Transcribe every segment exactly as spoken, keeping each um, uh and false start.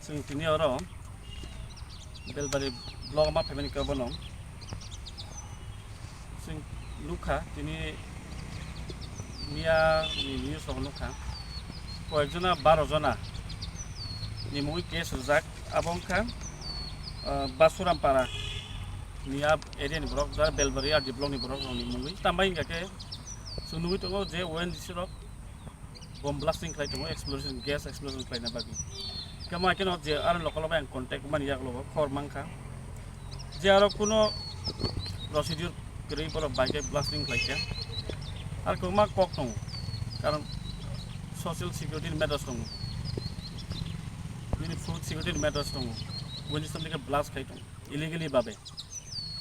Chwng tini oro Belbari block ma phaimani khe bono chwng nukha, tini miya ni news rok nukha, koyek jona baro jona ni mungwi case rijak. Abo wngkha, ah, Basuram Para ni a area ni borok, jara Belbari R D block ni borok rok ni mungwi. Tambai hingkha khe chwng nugwi tongo je O N G C rok bomb blasting khlai tongo, explosion, gas explosion khlaina bagwi. Kamo haikhe no je aro local bai ang contact mani yak logo, khobor mankha je aro kuno procedure kwrwi borok bai khe blasting khlai kha. Ar kwbangma kok tongo, karon social security ni matters tongo, bini food security ni matters tongo, bini samni khe blast khai tongo illegally babe.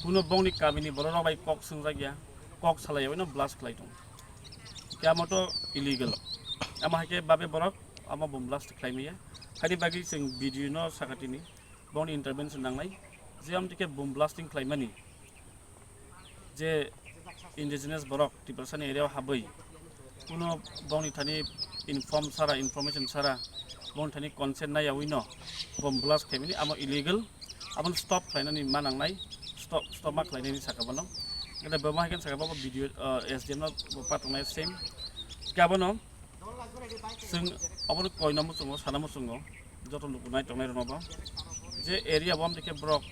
Kuno bongni kamini borok rok bai kok swngjak ya, kok salai ya, oino blast khlai tongo. Khe amo to illegal. Amo hai khe babe borok amo bomb blast khlai maya. Haini bagwi chwng B D O no sakatini bongni intervention nangnai. Je amtwi khe bomb blasting khlaimani je indigenous borok Tiprasani area o habwi kuno bongni thani inform sara, information sara, bongni thani consent nai yawi no bomb blast khlaimani amo illegal. Aboni stop khlainani ma nangnai, stop, stop ma khlainani saka bono. Ede bo ma hai khe saka bo B D O, ah, S D M no bo patongnai same. Khe abono chwng obono koino muchungo, sana muchungo, joto luku nai tongnai rokno bo. Je area bo amtwi khe borok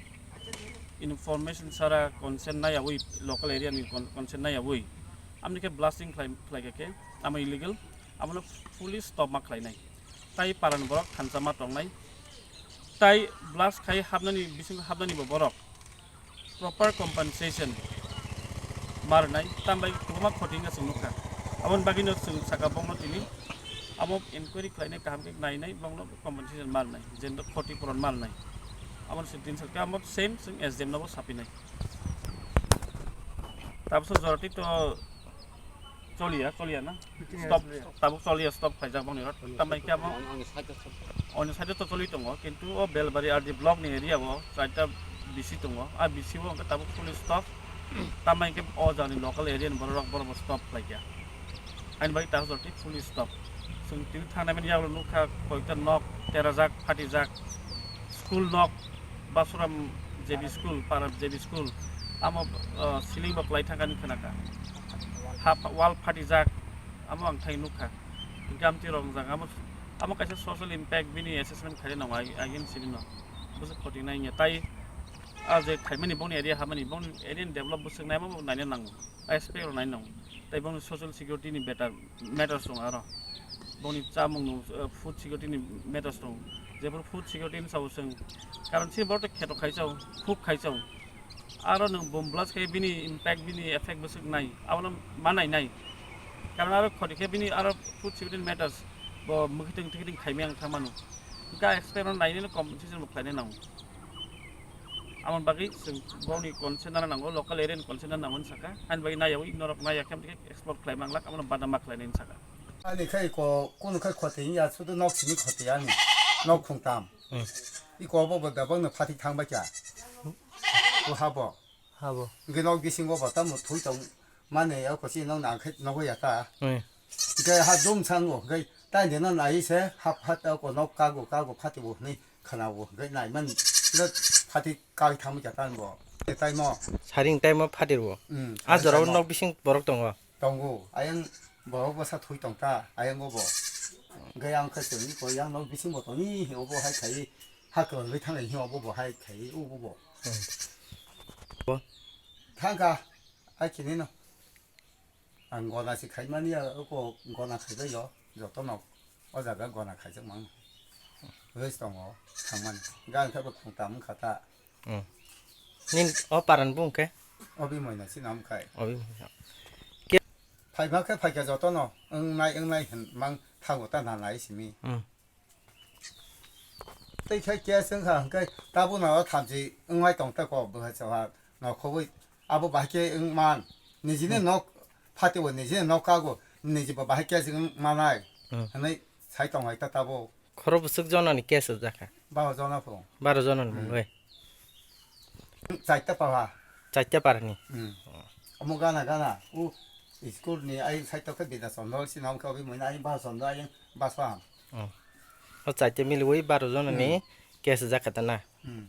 information sara consent nai yawi, local area ni con-, consent nai yawi, amtwi khe blasting khlai, khlai kha khe, amo illegal, abono fully stop ma khlainai. Tai paran borok thansa ma tongnai. Tai blast khai hapnani, bisingo hapnani bo borok proper compensation ma rwnai, tambai kwbangma khoti wngkha chwng nukha. Aboni bagwino chwng saka bongno tini amo inquiry khlainai, kaham khe nainai, bongno compensation ma rwnai, jento khoti puron ma rwnai. Aboni se din sakha amo same chwng S D M nobo sapinai. Tabukso jorati to choliya, choliya na? Meeting Stop, choliya. Tabuk choliya, stop khaijak boni rot. Tambai khe abo Ang, ang side o stop. Oni side o to choli tongo, kintu o Belbari R D block ni area o charta B C tongo. A B C o hwnkhe tabuk fully stop. Tambai khe o jani local area ni borok, borok bo stop khlaikha. Ani bai tabuk jorati fully stop. Chwng tini thangnai mani yagulo nukha koita nok terajak, phatijak. School nok, Basuram J B school, Para J B school, amo, uh, ceiling bo kwlai thangkani khwnakha. Ha, wall phatijak, amo ang thai nukha. Gamti rok wngjak, amo, amo kaisa social impact bini assessment khaina nango, ag-, agin sini no. Bwswk khoti nai wngya. Tai a je khaimani bongni area hamani, bongni area ni develop bwswk naima bo naina nango. Aspect rok nai nang. Tai bongni social security ni better matters tong aro. Bongni chamung no, uh, food security ni matters tong. Jephuru food security ni sabo chwng. Karon se borok kheto khai chao, khuk khai chao. Aro nwng bomb blast khai bini impact, bini effect bwswk nai. Abono ma nai nai. Karon aro khoti khe bini aro food security ni matters bo mwkhitwng tikitwng khaimai ang thangmano. Hwnkhe expect rok nainai no compensation bo khlainai nango. Aboni bagwi chwng boni consent nana nango, local area ni consent nana nango hinwi sakha. Ani bagwi naiyawi norok naiya khe explore khlai manglak, abono badama khlainai hinwi sakha. Ani khai ko, kunu khai khoti ya, sudu nok simi khoti ani, nok khungtam. Hmm. Iko bo bo dabang no phatik thang bai kya. Ko habo. Habo. Hwnkhe nok bisingo bo tamo thui tong mani, o kosi nok nang khai nogo ya ta. Hmm. Hwnkhe ha dum sango, hwnkhe tai de no nai se hap hat ko nok kago kago phati bo hwnwi khana bo, hwnkhe nai man pura phati kai thang ja tan bo. Te tai mo. Saring tai mo phati bo. Hmm, a jora o nok bising borok tongo. Tongo, ayang borok bwsa thui tong ta, ayang o bo. Hwnkhe ang khe tongwi koi, yang nok bisingo tongwi, obo hai khai, ha kwrwngwi thangwi, obo bo hai khai, obo bo. Hmm. Bo? Thangkha, hai kini no. Ang gona si khai mani ya, oko gona khai bai yo, joto no. O jaga gona khaijak mang. Rwis tongo, thangmani. Gang khe bo khungtam wngkha ta. Hmm. Nin o paran bung khe? Obi moina si nam khai. Obi moina. Ke- Phai ma khe phai khe joto no, wngnai, wngnai hin mang thango ta na nai simi. Hmm. Tei khe case wngkha hwnkhe tabuk no thamchi wngnai tong ta ko bwsa cha ha no khobwi abo bahai khe wng man. Nijini Hmm. nok phati bo nijini nok kago niji bo bahai case wng manai. Hmm. Hwnwi sai tong hai ta tabuk. Khoro bwswk jonani case rijak kha? Baro jona phung. Baro jonani Hmm. mungwi. Chaita para. Chaita parani. Hmm. Omo gana gana u school ni ai sai to khe Bidya Chandra si nam khe obi muina ai Baro Chandra ai Baswa. Hmm. O chaita miliwi baro jonani Hmm. Case jak kha ta na? Hmm.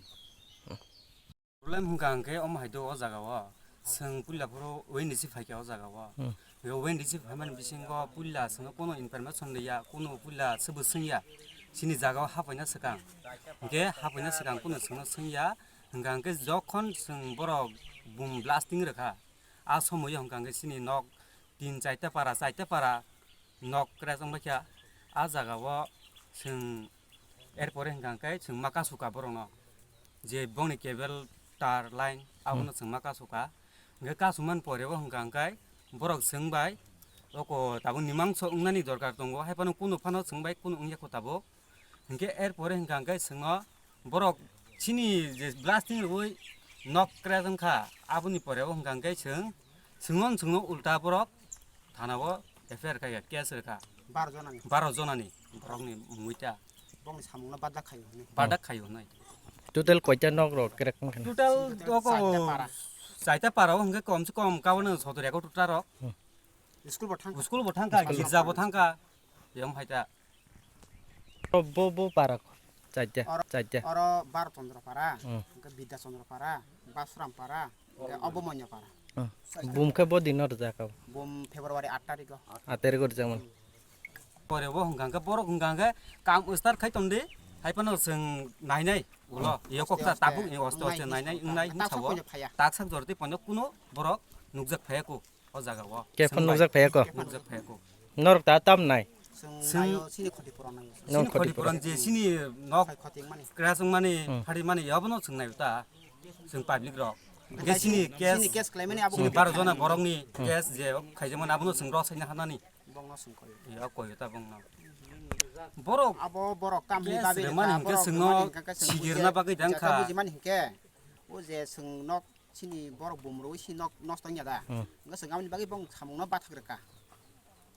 Problem hwnkha hwnkhe omo hai do o jaga o. Chwng puila phuru O N D C phaikha o jaga o. Hmm. O N D C phaimani bisingo puila chwngno kono information liya, kono puila swbo swngya. Chini jaga o hapaina swkang. Hwnkhe hapaina swkang kono chwngno swngya. Hwnkha hwnkhe jokhon chwng borok boom blasting rwkha, a somoio hwnkha hwnkhe chini nok tin chaita para, chaita para nok crash wngbaikha. A jaga o chwng, erpore hwnkha hwnkhe chwng ma kasukha borokno, je bongni cable tar line abono chwng ma kasukha. Hwnkhe kasumani pore o hwnkha hwnkhe borok chwng bai oko tabuk nimang so wngnani dorkar tongo, hai phano kunu phano chwng bai kunu wngya kho tabuk. Hwnkhe erpore hwnkha hwnkhe chwngno borok chini je blasting rwui nok crash wngkha, aboni pore o hwnkha hwnkhe chwng, chwngno chwngno ulta borok thana o F I R khaikha, case rwkha. Baro jonani. Baro jonani borokni mungwi ta. Bongni samungno badak khaio hwnwi. Badak khaio hwnwi. Total koita nok rok crack wngkha na? Total doko chaita para. Chaita para o hwnkhe kom se kom kabono sotor eko total rok. Hmm. School bo thangkha. School bo thangkha, girja bo thangkha. Yom hai ta. Oro bo, bo para ko. Chaita, oro, chaita. Oro Baro Chandra para, hmm, hwnkhe Bidya Chandra para, Basuram para, hwnkhe Obomanya para. Hmm. Bum khe bo dino rwjak kha? Bum February aat tarikh o. Aat tarikh o rwjak mano. Pore bo hwnkha hwnkhe borok hwnkha hwnkhe kam start khai tongdi, hai phano chwng nainai ulo, hmm, yok kok ta tabuk ni oste oste nainai wngnai hwnsa o. Taksa jor tei pono kuno borok nukjak phaiya kho. O jaga o. Khe phano nukjak phaiya kho? Nukjak phaiya kho. Norok ta tam nai? Chwng naio, chini khoti puron naio. Chini khoti puron je chini nok crash wngmani, hmm, phari mani, abono chwng naio ta. Chwng public rok. Hwnkhe chini case, chini case khlaimani abo chini baro jona borokni, hmm, case je khaijakmani abono chwng rok saina hanani. Bongno chwng koyo. Yo koyo ta bongno. Borok abo borok kamni case bagwi remani hwnkhe chwngno sikirna bagwi tangkha. Bujimani hwnkhe o je chwng nok Chini borok bumrwi si nok nosto wngya da. Hmm. Wngkha chwng aboni bagwi bong samungno bathak rwkha.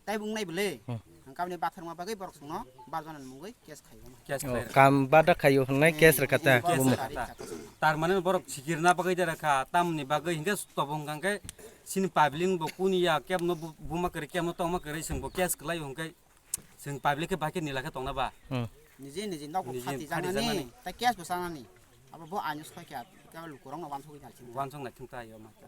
Tai bwngnai bwle. Hmm. Hwnkha aboni bathakma bagwi borok chwngno bar jona ni mungwi case khaio. Case khlai rwkha. Kam bada khaio hwnwi case rwkha ta. Case bumung rwkha ta. Tar mane borok sikirna bagwi da rwkha, tamni bagwi hwnkhe tobong hwnkhe chini public bo kuni ya kebno bu-, buma kwrwi kebno tongma kwrwi chwngbo case khlaio hwnkhe. Chwng public khe bai khe nila khe tongna ba? Hmm. Niji niji nok niji phati phati janani, janani, tai case bo sanani. Abo bo aino soi kha, khe lukurok no wansugwi nai chini. Wansuk nai thung ta yo ma ta.